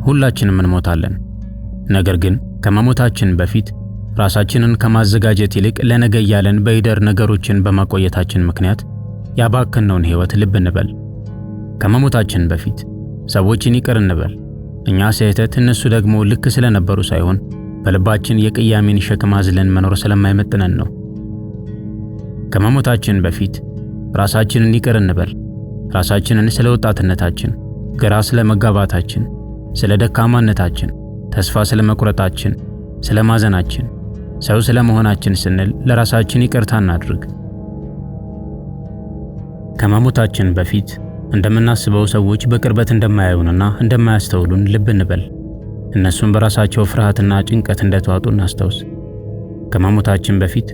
ሁላችንም እንሞታለን። ነገር ግን ከመሞታችን በፊት ራሳችንን ከማዘጋጀት ይልቅ ለነገ እያለን በይደር ነገሮችን በማቆየታችን ምክንያት ያባከነውን ሕይወት ልብ እንበል። ከመሞታችን በፊት ሰዎችን ይቅር እንበል። እኛ ስህተት፣ እነሱ ደግሞ ልክ ስለነበሩ ሳይሆን በልባችን የቅያሜን ሸክም አዝለን መኖር ስለማይመጥነን ነው። ከመሞታችን በፊት ራሳችንን ይቅር እንበል። ራሳችንን ስለ ወጣትነታችን፣ ግራ ስለ መጋባታችን፣ ስለ ደካማነታችን፣ ተስፋ ስለ መቁረጣችን፣ ስለ ማዘናችን፣ ሰው ስለ መሆናችን ስንል ለራሳችን ይቅርታ እናድርግ። ከመሞታችን በፊት እንደምናስበው ሰዎች በቅርበት እንደማያዩንና እንደማያስተውሉን ልብ እንበል። እነሱም በራሳቸው ፍርሃትና ጭንቀት እንደተዋጡ እናስታውስ። ከመሞታችን በፊት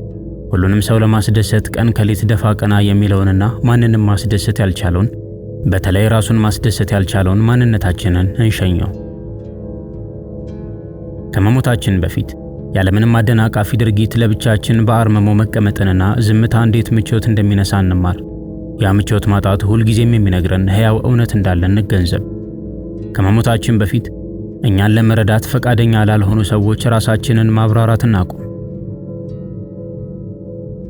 ሁሉንም ሰው ለማስደሰት ቀን ከሌት ደፋ ቀና የሚለውንና ማንንም ማስደሰት ያልቻለውን፣ በተለይ ራሱን ማስደሰት ያልቻለውን ማንነታችንን እንሸኘው። ከመሞታችን በፊት ያለምንም አደናቃፊ ድርጊት ለብቻችን በአርምሞ መቀመጥንና ዝምታ እንዴት ምቾት እንደሚነሳ እንማር። ያ ምቾት ማጣት ሁልጊዜም የሚነግረን ሕያው እውነት እንዳለ እንገንዘብ። ከመሞታችን በፊት እኛን ለመረዳት ፈቃደኛ ላልሆኑ ሰዎች ራሳችንን ማብራራት እናቁም።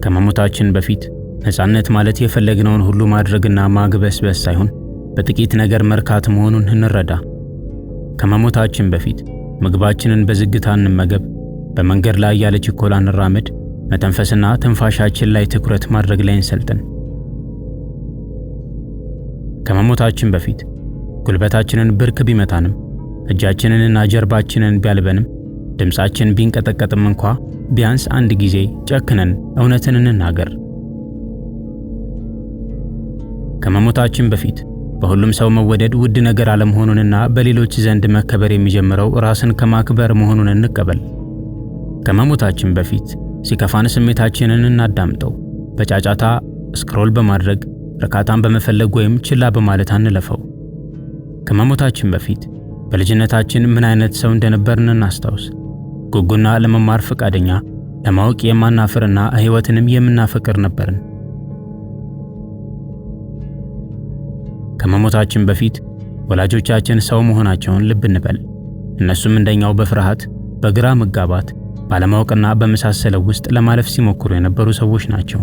ከመሞታችን በፊት ነፃነት ማለት የፈለግነውን ሁሉ ማድረግና ማግበስበስ ሳይሆን በጥቂት ነገር መርካት መሆኑን እንረዳ። ከመሞታችን በፊት ምግባችንን በዝግታ እንመገብ፣ በመንገድ ላይ ያለ ችኮላ እንራመድ፣ መተንፈስና ትንፋሻችን ላይ ትኩረት ማድረግ ላይ እንሰልጥን። ከመሞታችን በፊት ጉልበታችንን ብርክ ቢመታንም፣ እጃችንንና ጀርባችንን ቢያልበንም፣ ድምፃችን ቢንቀጠቀጥም እንኳ ቢያንስ አንድ ጊዜ ጨክነን እውነትን እንናገር። ከመሞታችን በፊት በሁሉም ሰው መወደድ ውድ ነገር አለመሆኑንና በሌሎች ዘንድ መከበር የሚጀምረው ራስን ከማክበር መሆኑን እንቀበል። ከመሞታችን በፊት ሲከፋን ስሜታችንን እናዳምጠው። በጫጫታ scroll በማድረግ፣ እርካታን በመፈለግ ወይም ችላ በማለት አንለፈው። ከመሞታችን በፊት በልጅነታችን ምን አይነት ሰው እንደነበርን እናስታውስ። ጉጉና ለመማር ፈቃደኛ፣ ለማወቅ የማናፍርና ሕይወትንም የምናፈቅር ነበርን። ከመሞታችን በፊት ወላጆቻችን ሰው መሆናቸውን ልብ እንበል። እነሱም እንደኛው በፍርሃት፣ በግራ መጋባት፣ ባለማወቅና በመሳሰለው ውስጥ ለማለፍ ሲሞክሩ የነበሩ ሰዎች ናቸው።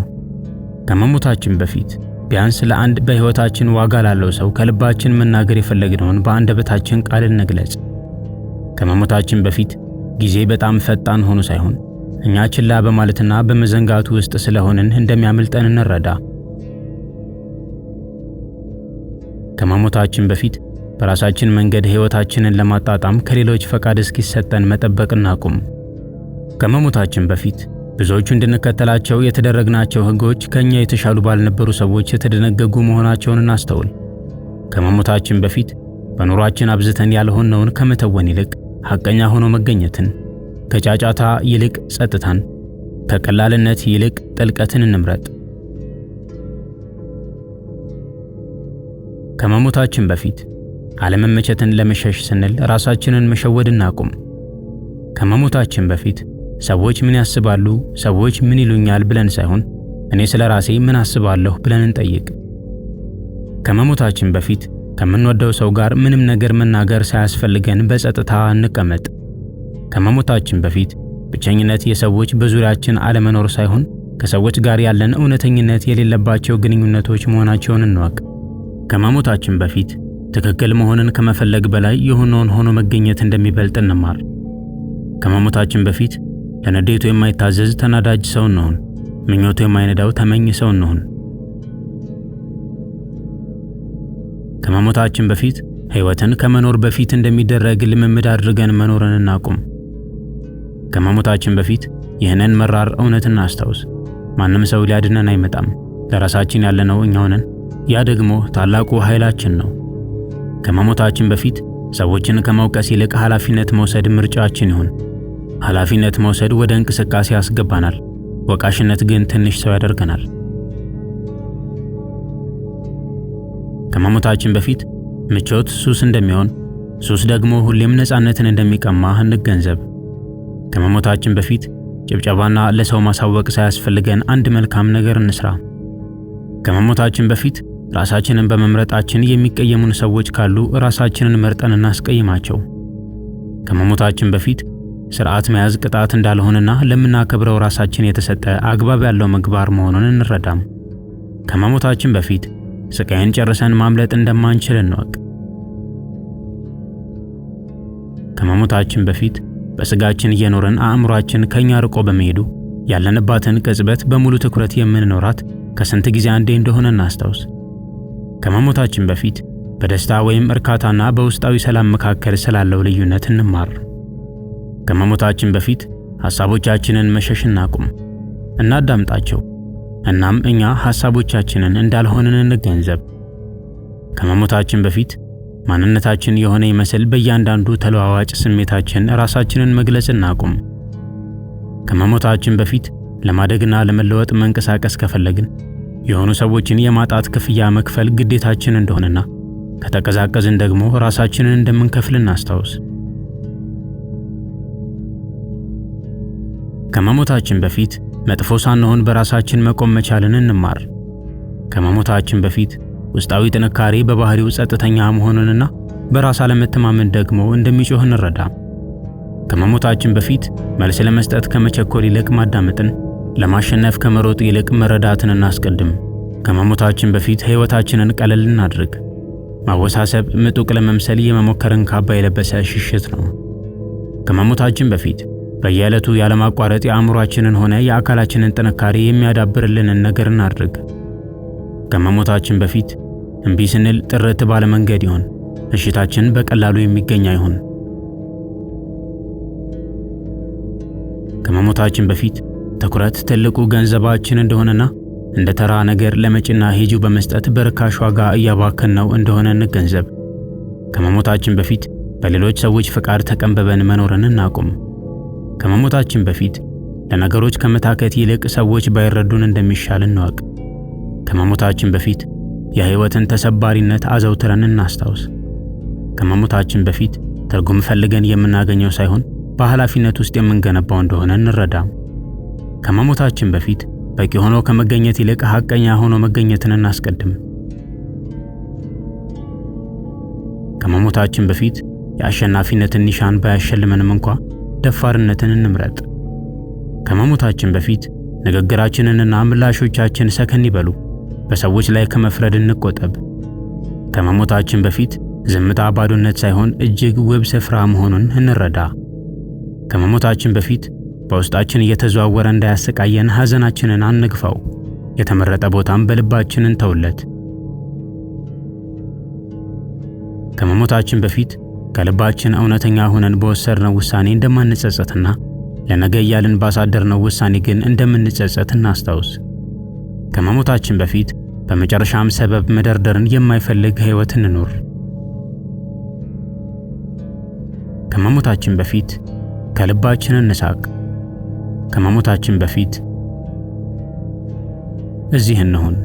ከመሞታችን በፊት ቢያንስ ለአንድ በሕይወታችን ዋጋ ላለው ሰው ከልባችን መናገር የፈለግነውን በአንደበታችን ቃል እንግለጽ። ከመሞታችን በፊት ጊዜ በጣም ፈጣን ሆኖ ሳይሆን እኛ ችላ በማለትና በመዘንጋቱ ውስጥ ስለሆንን እንደሚያመልጠን እንረዳ። ከመሞታችን በፊት በራሳችን መንገድ ሕይወታችንን ለማጣጣም ከሌሎች ፈቃድ እስኪሰጠን መጠበቅ እናቁም። ከመሞታችን በፊት ብዙዎቹ እንድንከተላቸው የተደረግናቸው ሕጎች ከኛ የተሻሉ ባልነበሩ ሰዎች የተደነገጉ መሆናቸውን እናስተውል። ከመሞታችን በፊት በኑሯችን አብዝተን ያልሆነውን ከመተወን ይልቅ ሐቀኛ ሆኖ መገኘትን፣ ከጫጫታ ይልቅ ጸጥታን፣ ከቀላልነት ይልቅ ጥልቀትን እንምረጥ። ከመሞታችን በፊት አለመመቸትን ለመሸሽ ስንል ራሳችንን መሸወድ እናቁም። ከመሞታችን በፊት ሰዎች ምን ያስባሉ፣ ሰዎች ምን ይሉኛል ብለን ሳይሆን እኔ ስለ ራሴ ምን አስባለሁ ብለን እንጠይቅ። ከመሞታችን በፊት ከምንወደው ሰው ጋር ምንም ነገር መናገር ሳያስፈልገን በጸጥታ እንቀመጥ። ከመሞታችን በፊት ብቸኝነት የሰዎች በዙሪያችን አለመኖር ሳይሆን ከሰዎች ጋር ያለን እውነተኝነት የሌለባቸው ግንኙነቶች መሆናቸውን እንወቅ። ከመሞታችን በፊት ትክክል መሆንን ከመፈለግ በላይ የሆነውን ሆኖ መገኘት እንደሚበልጥ እንማር። ከመሞታችን በፊት ለንዴቱ የማይታዘዝ ተናዳጅ ሰው እንሁን። ምኞቱ የማይነዳው ተመኝ ሰው እንሁን። ከመሞታችን በፊት ሕይወትን ከመኖር በፊት እንደሚደረግ ልምምድ አድርገን መኖርን እናቁም። ከመሞታችን በፊት ይህንን መራር እውነት እናስታውስ። ማንም ሰው ሊያድነን አይመጣም። ለራሳችን ያለነው እኛው ነን። ያ ደግሞ ታላቁ ኃይላችን ነው። ከመሞታችን በፊት ሰዎችን ከመውቀስ ይልቅ ኃላፊነት መውሰድ ምርጫችን ይሁን። ኃላፊነት መውሰድ ወደ እንቅስቃሴ ያስገባናል። ወቃሽነት ግን ትንሽ ሰው ያደርገናል። ከመሞታችን በፊት ምቾት ሱስ እንደሚሆን፣ ሱስ ደግሞ ሁሌም ነፃነትን እንደሚቀማ እንገንዘብ። ከመሞታችን በፊት ጭብጨባና ለሰው ማሳወቅ ሳያስፈልገን አንድ መልካም ነገር እንስራ። ከመሞታችን በፊት ራሳችንን በመምረጣችን የሚቀየሙን ሰዎች ካሉ ራሳችንን መርጠን እናስቀይማቸው። ከመሞታችን በፊት ስርዓት መያዝ ቅጣት እንዳልሆነና ለምናከብረው ራሳችን የተሰጠ አግባብ ያለው ምግባር መሆኑን እንረዳም። ከመሞታችን በፊት ስቃይን ጨርሰን ማምለጥ እንደማንችል እንወቅ። ከመሞታችን በፊት በስጋችን እየኖርን አእምሯችን ከኛ ርቆ በመሄዱ ያለንባትን ቅጽበት በሙሉ ትኩረት የምንኖራት ከስንት ጊዜ አንዴ እንደሆነ እናስታውስ። ከመሞታችን በፊት በደስታ ወይም እርካታና በውስጣዊ ሰላም መካከል ስላለው ልዩነት እንማር። ከመሞታችን በፊት ሐሳቦቻችንን መሸሽ እናቁም፣ እናዳምጣቸው። እናም እኛ ሐሳቦቻችንን እንዳልሆንን እንገንዘብ። ከመሞታችን በፊት ማንነታችን የሆነ ይመስል በእያንዳንዱ ተለዋዋጭ ስሜታችን ራሳችንን መግለጽ እናቁም። ከመሞታችን በፊት ለማደግና ለመለወጥ መንቀሳቀስ ከፈለግን የሆኑ ሰዎችን የማጣት ክፍያ መክፈል ግዴታችን እንደሆነና ከተቀዛቀዝን ደግሞ ራሳችንን እንደምንከፍል እናስታውስ። ከመሞታችን በፊት መጥፎ ሳንሆን በራሳችን መቆም መቻልን እንማር። ከመሞታችን በፊት ውስጣዊ ጥንካሬ በባህሪው ጸጥተኛ መሆኑንና በራስ አለመተማመን ደግሞ እንደሚጮህ እንረዳ። ከመሞታችን በፊት መልስ ለመስጠት ከመቸኮል ይልቅ ማዳመጥን፣ ለማሸነፍ ከመሮጥ ይልቅ መረዳትን እናስቀድም። ከመሞታችን በፊት ሕይወታችንን ቀለል እናድርግ። ማወሳሰብ ምጡቅ ለመምሰል የመሞከርን ካባ የለበሰ ሽሽት ነው። ከመሞታችን በፊት በየዕለቱ ያለማቋረጥ የአእምሯችንን ሆነ የአካላችንን ጥንካሬ የሚያዳብርልንን ነገር እናድርግ። ከመሞታችን በፊት እምቢ ስንል ጥርት ባለ መንገድ ይሁን፣ እሽታችን በቀላሉ የሚገኝ አይሁን። ከመሞታችን በፊት ትኩረት ትልቁ ገንዘባችን እንደሆነና እንደ ተራ ነገር ለመጪና ሄጂው በመስጠት በርካሽ ዋጋ እያባከንነው እንደሆነ እንገንዘብ። ከመሞታችን በፊት በሌሎች ሰዎች ፈቃድ ተቀንብበን መኖርን እናቁም። ከመሞታችን በፊት ለነገሮች ከመታከት ይልቅ ሰዎች ባይረዱን እንደሚሻል እንወቅ። ከመሞታችን በፊት የሕይወትን ተሰባሪነት አዘውትረን እናስታውስ። ከመሞታችን በፊት ትርጉም ፈልገን የምናገኘው ሳይሆን በኃላፊነት ውስጥ የምንገነባው እንደሆነ እንረዳ። ከመሞታችን በፊት በቂ ሆኖ ከመገኘት ይልቅ ሐቀኛ ሆኖ መገኘትን እናስቀድም። ከመሞታችን በፊት የአሸናፊነትን ኒሻን ባያሸልመንም እንኳ ደፋርነትን እንምረጥ። ከመሞታችን በፊት ንግግራችንንና ምላሾቻችን ሰከን ይበሉ፣ በሰዎች ላይ ከመፍረድ እንቆጠብ። ከመሞታችን በፊት ዝምታ ባዶነት ሳይሆን እጅግ ውብ ስፍራ መሆኑን እንረዳ። ከመሞታችን በፊት በውስጣችን እየተዘዋወረ እንዳያሰቃየን ሐዘናችንን አንግፋው፣ የተመረጠ ቦታም በልባችን እንተውለት። ከመሞታችን በፊት ከልባችን እውነተኛ ሆነን በወሰድነው ውሳኔ እንደማንጸጸትና ለነገ እያልን ባሳደርነው ውሳኔ ግን እንደምንጸጸት እናስታውስ። ከመሞታችን በፊት በመጨረሻም ሰበብ መደርደርን የማይፈልግ ሕይወት እንኑር። ከመሞታችን በፊት ከልባችን እንሳቅ። ከመሞታችን በፊት እዚህ እንሁን።